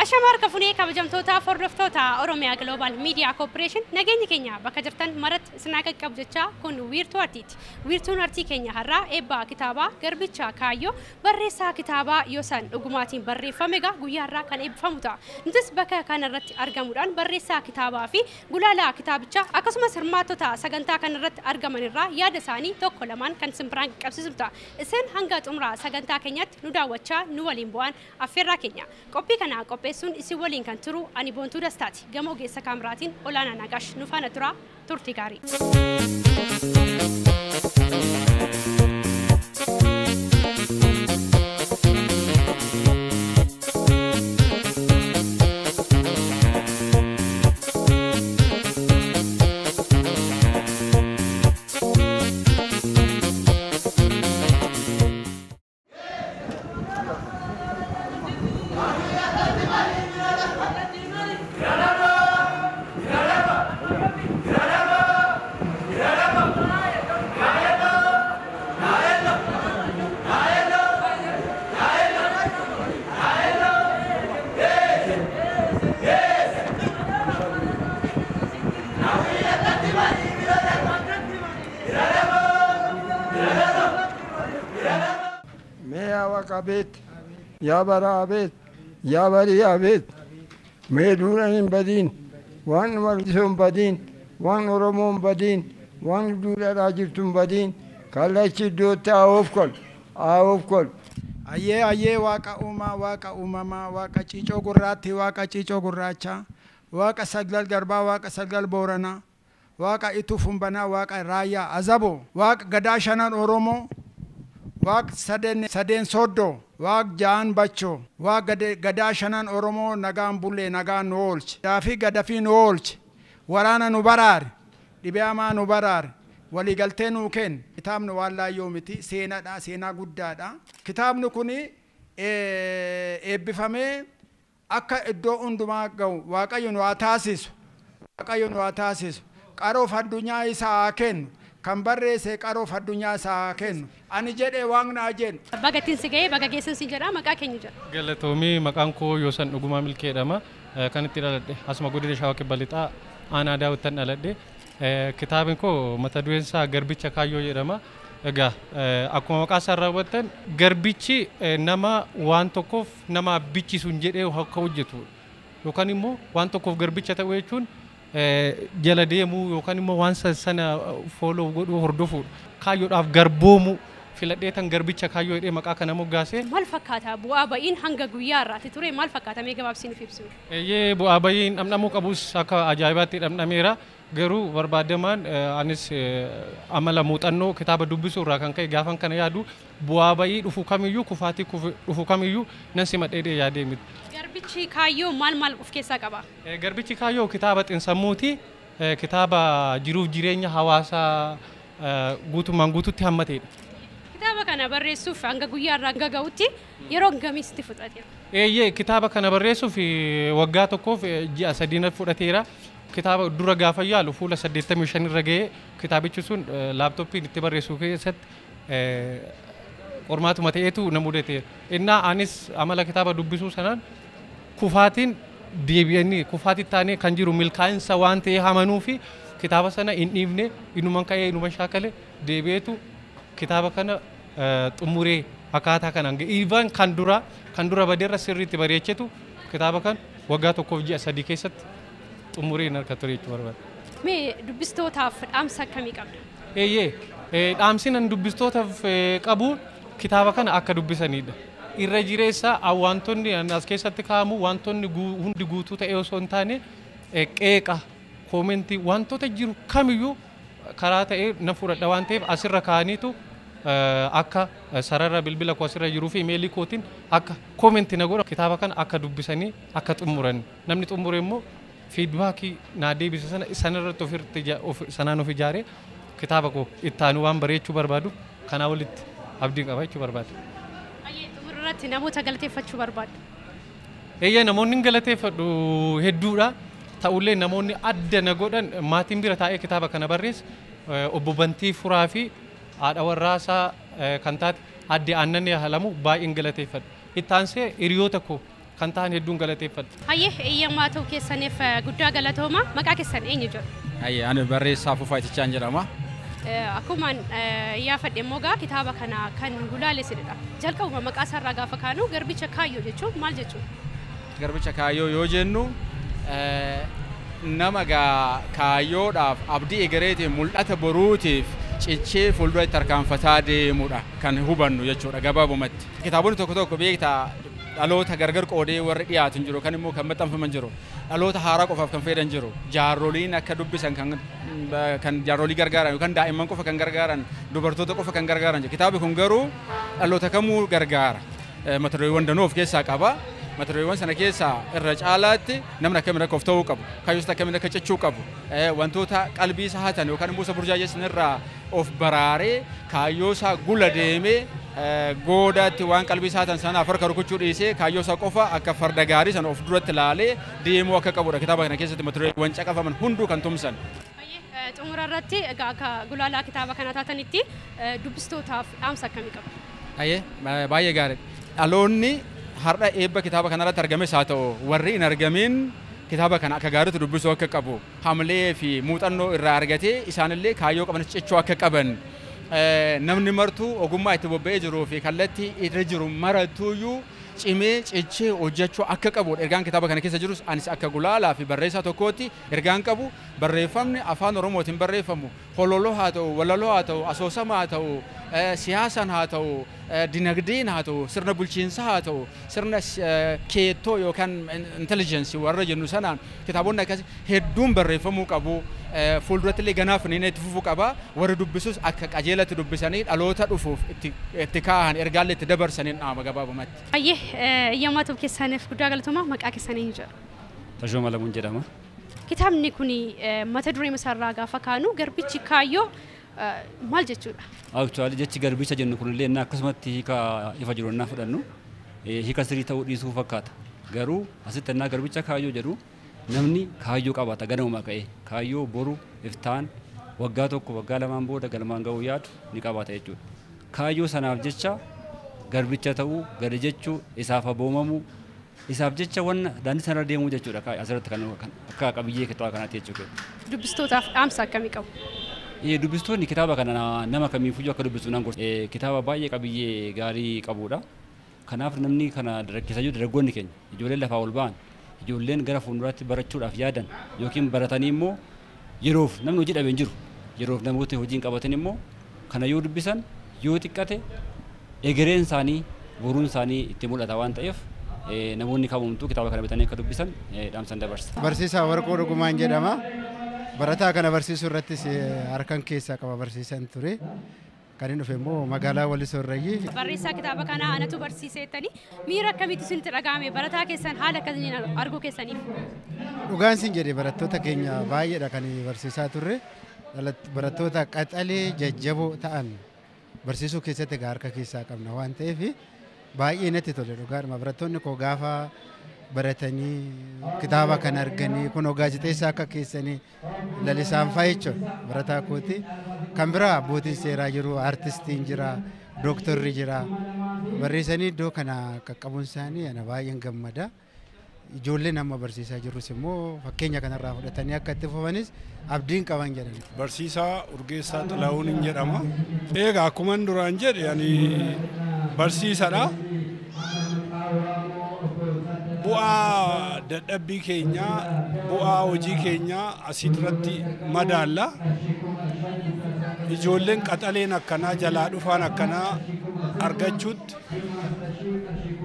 Ashama harka funee kabajamtoota hordoftoota Oromiyaa Global Media Corporation nageenyi keenya bakka jirtan maratti isin qaqqabu jechaa kun wiirtuu artiiti. Wiirtuun artii keenya har'aa eebbaa kitaabaa Garbicha Kaayyoo barreessaa kitaabaa Yoosan Dhugumaatiin barreeffame egaa guyyaa har'aa kan eebbifamu ta'a. Nutis bakka kanarratti argamuudhaan barreessaa kitaabaa fi gulaalaa kitaabichaa akkasumas hirmaattota sagantaa kanarratti argaman irraa yaada isaanii tokko lamaan kan isin biraan qaqqabsiisnu ta'a. Isin hanga xumuraa sagantaa keenyaatti nu daawwachaa nu waliin bu'aan affeerraa keenya. Qophii kana qopheessuun isin waliin kan turu ani Boontuu Dastaati. Gama ogeessa kaameraatiin Olaanaa Nagaash nu faana tura turtii gaarii. Abeet, yaa bara abeet, yaa barii abeet, mee duudhaan hin badiin, waan warrisoo hin badiin, waan Oromoo hin badiin, waan duudhaadhaa jirtu hin badiin, kallachi iddootti haa of kol, haa of kol. Ayyee ayyee waaqa uumaa, waaqa uumamaa, waaqa ciicoo gurraatti, waaqa ciicoo gurraachaa, waaqa sagal garbaa, waaqa sagal booranaa, waaqa ituu fumbanaa, waaqa raayyaa azaboo, waaqa gadaa shanan Oromoo, Waaq sadeen sooddoo, waaq ja'an bachoo, waaq gadaa shanan Oromoo nagaan bullee nagaan nu oolche. Daafii gadafii nu oolche, waraana nu baraare, dhibee hamaa nu baraare, waliigaltee nuu kennu. Kitaabni waan laayyoo miti, seenaadha, seenaa guddaadha. Kitaabni kun eebbifamee akka iddoo hundumaa ga'u Waaqayyo nu haa taasisu. Waaqayyo nu haa taasisu. Qaroof addunyaa isaa haa kennu. Kan barreesse qaroof addunyaa isaa haa kennu. Ani jedhee waaqni haa jennu. Baga ittiin si ga'ee baga geessan si jedha maqaa keenya jedha. Galatoomii maqaan koo Yoosan Dhugumaa Milkee jedhama. Kan itti dhaladhe asuma godina Shawaa Kibba Lixaa aanaa Daawwittan dhaladhe. Kitaabni koo mata dureen isaa Garbicha Kaayyoo jedhama. Egaa akkuma maqaa isaa raawwattan garbichi nama waan tokkoof nama bichisuun jedhee akka hojjetu yookaan immoo waan tokkoof garbicha ta'u jechuun jala deemuu yookaan immoo waan sana fooloo godhuu hordofuudha. Kaayyoodhaaf garboomuu filadhee tan garbicha kaayyoo jedhee maqaa kana moggaase. Maal fakkaata bu'aa ba'iin hanga guyyaa irraatti ture maal fakkaata mee gabaabsiin ibsu? Eeyyee bu'aa ba'iin dhamdhamuu qabus akka ajaa'ibaatti dhamdhameera. Garuu barbaadamaan anis amala muuxannoo kitaaba dubbisuu irraa kan ka'e gaafan kana yaadu bu'aa ba'ii dhufu kamiyyuu kufaatii dhufu kamiyyuu nan simadhee yaadee miti. Garbichi kaayyoo maal maal of keessaa qaba? Garbichi kaayyoo kitaaba xiinsammuuti. Kitaaba jiruuf jireenya hawaasaa guutummaan guututti hammateedha. Kitaaba kana barreessuuf hanga guyyaa irraa hanga ga'utti yeroo hangamii sitti fudhateera? Eeyyee kitaaba kana barreessuuf waggaa tokkoof ji'a 3 fudhateera. Kitaaba dura gaafa yaalu fuula 85 irra ga'ee kitaabichi sun laaptooppiin itti barreessuu keessatti qormaatuma ta'eetu na mudateera. Innaa anis amala kitaaba dubbisuu sanaan kufaatiin deebi'anii kufaatii taanee kan jiru milkaa'insa waan ta'ee amanuu fi kitaaba sana hin dhiifne inuman ka'ee inuman shaakale deebi'eetu kitaaba kana xumuree akkaataa kanaan ga'e. Even kan dura badeerra sirriitti bareechetu kitaaba kan waggaa tokkoof ji'a 3 keessatti xumuree harka ture jechuu barbaada. Mee dubbistootaaf dhaamsa akkamii qabda? Eeyyee dhaamsi nan dubbistootaaf qabu kitaaba kana akka dubbisanidha. Irra jireessa wantoonni as keessatti kaa'amu wantoonni hundi guutuu ta'e osoo hin taane qeeqa koomentii wantoota jiru kamiyyuu karaa ta'ee na fudhadha waan ta'eef asirra kaa'aniitu akka sarara bilbila koo asirra jiruu fi imeelii kootiin akka koomentii na godha kitaaba kana akka dubbisanii akka xumuran namni xumure immoo fiidbaakii naa deebisa sana sanarratti sanaan of ijaaree kitaaba koo ittaanu waan bareechuu barbaadu kanaa walitti abdiin qaba jechuu barbaada. Xumurratti namoota galateeffachuu barbaadu. Eeyyee namoonni galateeffadhu hedduudha. Ta'ullee namoonni adda na godhan maatiin bira taa'ee kitaaba kana barreesse obbo Bantii Furaa fi haadha warraasaa kan taate adde Aannanii Alamuu baay'een galateeffadha. Itti aansee hiriyoota koo kan ta'an hedduun galateeffadha. Hayyee, eeyyamaa ta'uu keessaniif guddaa galatooma. Maqaa keessan eenyu jedhu? Hayyee, ani barreessaa Fufaa Itichaan jedhama. Akkuma yaafadhe immoo gaa kitaaba kana kan gulaaleessidha. Jalqabuma maqaa isaarraa gaafa kaanu, Garbicha Kaayyoo jechuun maal jechuudha? Garbicha Kaayyoo yoo jennu, nama gaa kaayyoodhaaf, abdii egereetiif, mul'ata boruutiif cichee fuuldura itti tarkaanfataa deemudha kan hubannu jechuudha gabaabumatti. Kitaabonni tokko tokko beektaa dhaloota gargar qoodee warri dhiyaatu hin jiru, kan immoo kan maxxanfaman jiru, dhaloota haaraa qofaaf kan fayyadan jiru, jaarroliin akka dubbisan kan jaarrolii gargaaran yookaan daa'imman qofa kan gargaaran, dubartoota qofa kan gargaaran jiru. Kitaabni kun garuu dhaloota kamuu gargaara. Mata dureewwan danuu of keessaa qaba. Mata dureewwan sana keessaa irra caalaatti namni akkamiin akka of ta'uu qabu, kaayyoota akkamiin akka cichuu qabu, wantoota qalbii isaa hatan yookaan immoo isa burjaajessan irraa of baraaree kaayyoo isaa gula deemee, goodaatti waan qalbii isaa hatan sanaaf harka rukuchuu dhiisee kaayyoo isaa qofa akka farda gaarii sana of duratti ilaalee deemuu akka qabudha. Kitaaba kana keessatti mata dureewwan caqafaman hunduu kan tumsan. Xumura irratti egaa akka gulaalaa kitaaba kana taatanitti dubbistootaaf dhaamsa akkamii qabdu? Hayyee, baay'ee gaariidha. Dhaloonni har'a eebba kitaaba kanarratti argames haa ta'u warri hin argamin, kitaaba kana akka gaariitti dubbisuu akka qabu, hamlee fi muuxannoo irraa argatee isaanillee kaayyoo qaban cichuu akka qaban, namni martuu ogummaa itti bobba'ee jiruu fi kallattii irra jiru maratuyyuu cimee cichee hojjechuu akka qabudha. Ergaan kitaaba kana keessa jirus, anis akka gulaalaa fi barreessaa tokkootti ergaan qabu, barreeffamni afaan Oromootiin barreeffamu hololoo haa ta'u, walaloo haa ta'u, asoosama haa ta'u, siyaasaan haa ta'u, dinagdeen haa ta'u, sirna bulchiinsaa haa ta'u, sirna keettoo yookaan intelligence warra jennu sanaan kitaabonni akkasii hedduun barreeffamuu qabu. Fuulduratti illee ganaaf ni itti fufuu qaba. Warri dubbisus akka qajeelatti dubbisanii dhaloota dhufuuf itti kaahan, ergaallee itti dabarsaniin dhaama gabaabumatti. Hayyee, eeyyamaa ta'uu keessaniif guddaa galatooma. Maqaa keessan eenyu jedhu? Tashooma Lamuun jedhama. Kitaabni kun mata duree isaarraa gaafa kaanu, Garbichi Kaayyoo maal jechuudha? Actually, jechi garbicha jennu kunillee innaa akkasumatti hiika ifa jiru innaa fudhannu hiika sirrii ta'uu dhiisuu fakkaata. Garuu asitti innaa Garbicha Kaayyoo jedhu, namni kaayyoo qabaata ganamuma ka'ee, kaayyoo boru, iftaan, waggaa 1, waggaa 2n booda galmaan ga'uu yaadu ni qabaata jechuudha. Kaayyoo sanaaf jecha garbicha ta'uu, gadi jechuu, isaaf abboomamuu, isaaf jecha wanna daandii sanarra deemuu jechuudha asirratti kan akka qabiyyee kitaaba kanaatti jechuudha. Dubbistootaaf dhaamsa akkamii qabu? Dubbistoonni kitaaba kana nama kamiifiyyuu akka dubbisu nan gorsa. Kitaaba baay'ee qabiyyee gaarii qabudha. Kanaaf namni kana keessayyuu dargaggoonni keenya, ijoolleen lafaa ol ba'an, ijoolleen gara fuulduraatti barachuudhaaf yaadan yookiin baratanii immoo yeroof namni hojii dhabee hin jiru. Yeroof namoota hojii hin qabatin immoo kana yoo dubbisan, yoo xiqqate egereen isaanii, boruun isaanii itti mul'ata waan ta'eef, namoonni kamumtuu kitaaba kana bitanii akka dubbisan dhaamsan dabarsa. Barsiisaa Warqoo Dhugumaan jedhama. Barataa kana barsiisuu irrattis harkan keessaa qaba, barsiisan ture. Kan inni dhufe immoo magaalaa Walisoo Irrayyii. Barreessaa kitaaba kanaa anatu barsiiseettanii, miira akkamiitu isinitti dhaga'ame barataa keessan haala akkasiin arguu keessaniif? Dhugaan sin jedhe, barattoota keenya baay'eedha kan barsiisaa turre. Barattoota qaxalee jajjaboo ta'an barsiisuu keessatti egaa harka keessaa qabna waan ta'eef baay'ee natti tole dhugaadhuma. Barattoonni koo gaafa baratanii kitaaba kana arganii, kunoo gaazexeessaa akka keessanii Lalisaan fa'a jechuudha barataa kooti. Kan biraa abbootiin seeraa jiru, aartistiin jira, dooktorri jira. Barreessanii iddoo kana qaqqabuun isaanii ana baay'een gammada. Ijoolleen amma barsiisaa jirrus immoo fakkeenya kanarraa fudhatanii akka itti fufanis abdiin qaban jedhan. Barsiisaa Urgeessaa Xilahuun hin jedhama. Egaa akkuma duraan jedhe, ani barsiisadha. Bu'aa dadhabbii keenyaa, bu'aa hojii keenyaa asirratti madaalla. Ijoolleen qaxaleen akkanaa jalaa dhufaan akkanaa argachuutti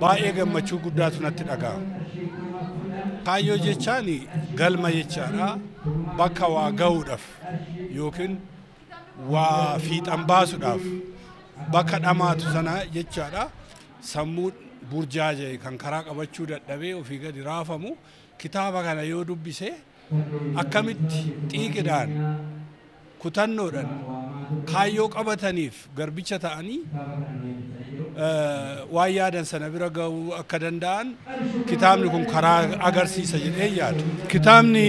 baay'ee gammachuu guddaatu natti dhaga'ama. Kaayyoo jechaan galma jechaadha. Bakka waa ga'uudhaaf yookiin waa fiixan baasuudhaaf bakka dhamaatu sana jechaadha. Sammuu burjaaja'e kan karaa qabachuu dadhabee ofii gadi raafamu kitaaba kana yoo dubbise, akkamitti xiiqidhaan, kutannoodhaan kaayyoo qabataniif garbicha ta'anii waan yaadan sana bira ga'uu akka danda'an kitaabni kun karaa agarsiisa jedhee yaada. Kitaabni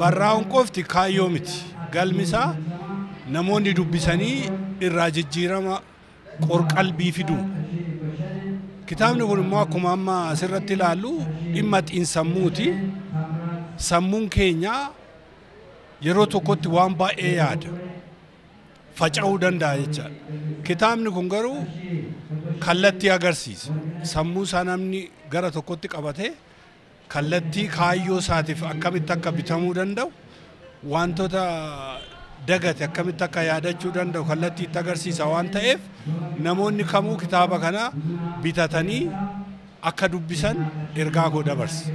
barraa'uun qofti kaayyoo miti. Galmi isaa Namoonni dubbisanii irraa jijjiirama qorqalbii fidu. Kitaabni kun immoo akkuma amma asirratti ilaallu dhimma xiinsammuuti. Sammuun keenya yeroo tokkotti waan baay'ee yaada. Faca'uu danda'a jechaadha. Kitaabni kun garuu kallattii agarsiisa. Sammuu isaa namni gara tokkotti qabatee kallattii kaayyoo isaatiif akkamitti akka bitamuu danda'u, wantoota dagate akkamitti akka yaadachuu danda'u kallattii itti agarsiisa waan ta'eef, namoonni kamuu kitaaba kana bitatanii akka dubbisan ergaa koo dabarsa.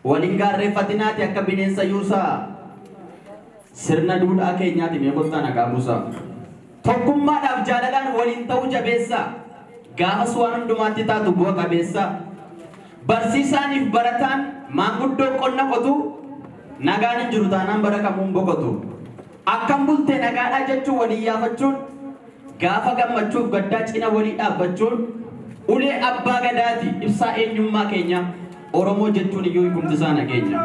Waliin gaarreeffatinaati akka bineensa yuusaa, sirna duudhaa keenyaati mee kottaa nagaa buusaa. Tokkummaadhaaf jaalalaan waliin ta'uu jabeessaa. Gaafas waan hundumaatti taatu bu'a qabeessaa. Barsiisaaniif barataan, maanguddoo qonna qotu, nagaan hin jiru taanaan bara kamuun boqotu. Akkam bultee, nagaadhaa jechuun walii yaafachuun, gaafa gammachuuf gaddaa cina walii dhaabbachuun ulee abbaa gadaati, ibsaa eenyummaa keenya. Oromoo jechuun iyyuu hiikumti isaa nageenya.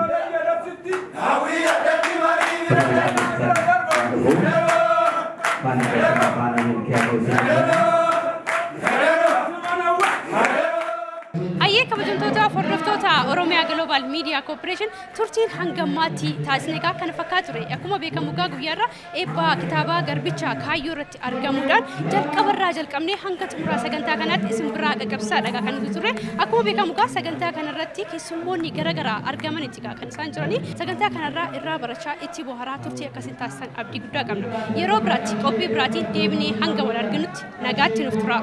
Hayyee, kabajamtoota hordoftoota Oromiyaa Global Media Corporation, turtiin hangammaatti taasisne egaa kana fakkaatu ture. Akkuma beekamu egaa guyyaarra eebba kitaabaa Garbicha Kaayyoo irratti argamuudhaan jalqabarraa jalqabnee hanga xumuraa sagantaa kanaatti isin biraa qaqqabsaadha egaa kan nuti turre. Akkuma beekamu egaa sagantaa kanarratti keessummoonni garaagaraa argamanitti egaa kan isaan jiranii sagantaa kanarraa irraa barachaa, itti bohaaraa turtii akkasiin taasisan abdii guddaa qabna. Yeroo biraatti qophii biraatiin deebinee hanga wal arginutti nagaatti nuuf tura.